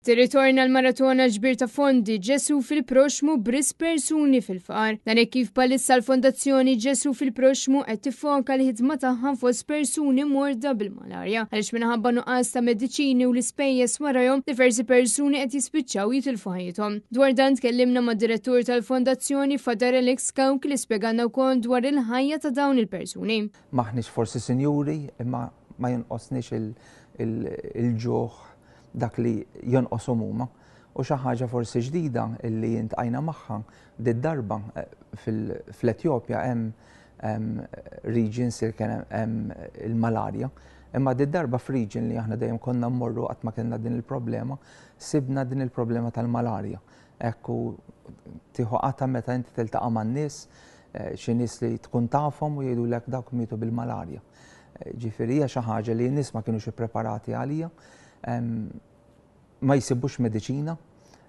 Tirritorna l-maratona ġbir ta' fondi Ġesu fil-Proxmu b'risq persuni fil-faqar. Dan hekk kif bħalissa l-Fondazzjoni Ġesu fil-Proxmu qed tiffoka l-ħidma tagħha fost persuni morda bil-malarja. Għaliex minħabba nuqqas ta' mediċini u l-ispejjeż warajhom, diversi persuni qed jispiċċaw jitilfu ħajjithom. Dwar dan tkellimna mad-direttur tal-Fondazzjoni Father Alex Cauchi li spjegalna wkoll dwar il-ħajja ta' dawn il-persuni. M'aħniex forsi sinjuri imma ma jonqosniex il-ġuħ dak li jonqoshom huma. U xi ħaġa forsi ġdida li intqajna magħha did-darba eh, fl-Etjopja hemm regions li kien hemm il-malarja. Imma did-darba f'region li aħna dejjem konna mmorru qatt ma kellna din il-problema, sibna din il-problema tal-malarja. Ekku tieħu qata meta inti tiltaqa' man-nies, eh, xi nies li tkun tafhom u jgħidulek dawk mietu bil-malarja. Eh, ġifieri hija xi ħaġa li n-nies ma kinux ippreparati għalija. Ma jsibux mediċina,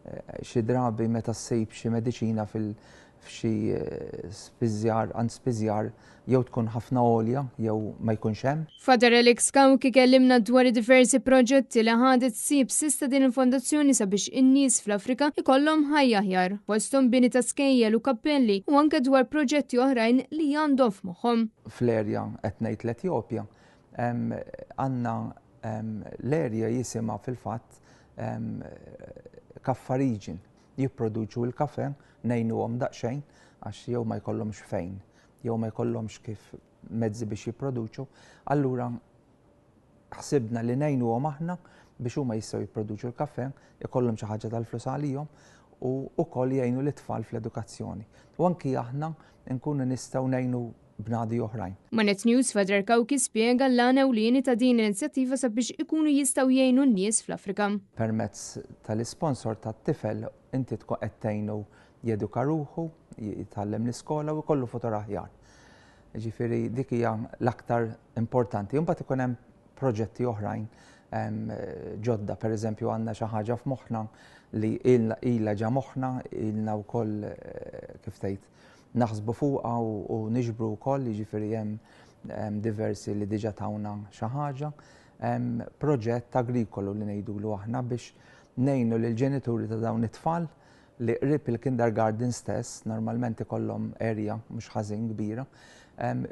eh, xi drabi meta ssib xi mediċina fil f'xi eh, spiżjar għand spiżjar jew tkun ħafna għolja jew ma jkunx hemm. Father Alex Cauchi kellimna dwar id-diversi proġetti li ħadet ħsieb s'issa din il-fondazzjoni sabiex in-nies fl-Afrika ikollhom ħajja aħjar, fosthom bini ta' skejjel u kappelli u anke dwar proġetti oħrajn li għandhom f'moħħhom. Fl-erja qed ngħid l-Etjopja, għandna l-erja jisimha fil-fatt Kaffa Region. Jipproduċu l-kafe, ngħinuhom daqsxejn għax jew ma jkollhomx fejn, jew ma jkollhomx kif mezzi biex jipproduċu, allura ħsibna li ngħinuhom aħna biex huma jistgħu jipproduċu l-kafe, ikollhom xi ħaġa tal-flus għalihom u wkoll jgħinu lit-tfal fl-edukazzjoni. U anki aħna nkunu nistgħu ngħinu bnadi oħrajn. Ma' Net News, Father Cauchi spjega l-għan ewlieni ta' din l-inizjattiva sabiex ikunu jistgħu jgħinu n-nies fl-Afrika. Permezz tal-isponsor tat-tifel inti tkun qed tgħinu jeduka ruħu, jitgħallem l-iskola u jkollu futur aħjar. Ġifieri dik hija l-aktar importanti. Imbagħad ikun hemm proġetti oħrajn ġodda, per eżempju għandna xi ħaġa f'moħħna li ilha ġa moħħna, ilna wkoll eh, kif tgħid naħsbu fuqha u niġbru wkoll, jiġifieri hemm diversi li diġà tawna xi ħaġa, proġett agrikolu li ngħidulu aħna biex ngħinu lill-ġenituri ta' dawn it-tfal li qrib il-kindergarten stess, normalment ikollhom area mhux ħażin kbira,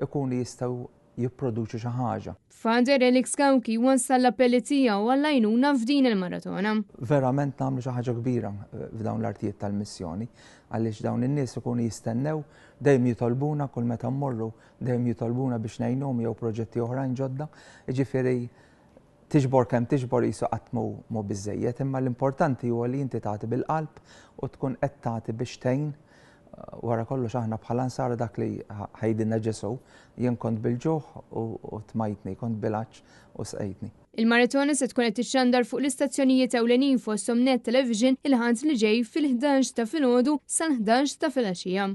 ikunu jistgħu jipproduċu xi ħaġa. Father Alex Cauchi wassal l-appelli tiegħu għall-għajnuna f'din il-maratona. Verament nagħmlu xi ħaġa kbira eh, f'dawn l-artijiet tal-missjoni għaliex dawn in-nies ikunu jistennew dejjem jitolbuna kull meta mmorru dejjem jitolbuna biex ngħinuhom jew proġetti oħrajn ġodda. Jiġifieri Tiġbor kemm tiġbor qisu qatt mhu biżżejjed, imma l-importanti huwa li inti tagħti bil-qalb u tkun qed tagħti biex tgħin. Wara kollox aħna bħala Nsara dak li ħajdilna Ġesù, jien kont bil-ġuħ u tmajtni, kont bil-għatx u sqejtni. Il-maratona se tkun qed tixxandar fuq l-istazzjonijiet ewlenin fosthom Net Television il-Ħadd li ġej fil-11 ta' filgħodu sal-11 ta' filgħaxija.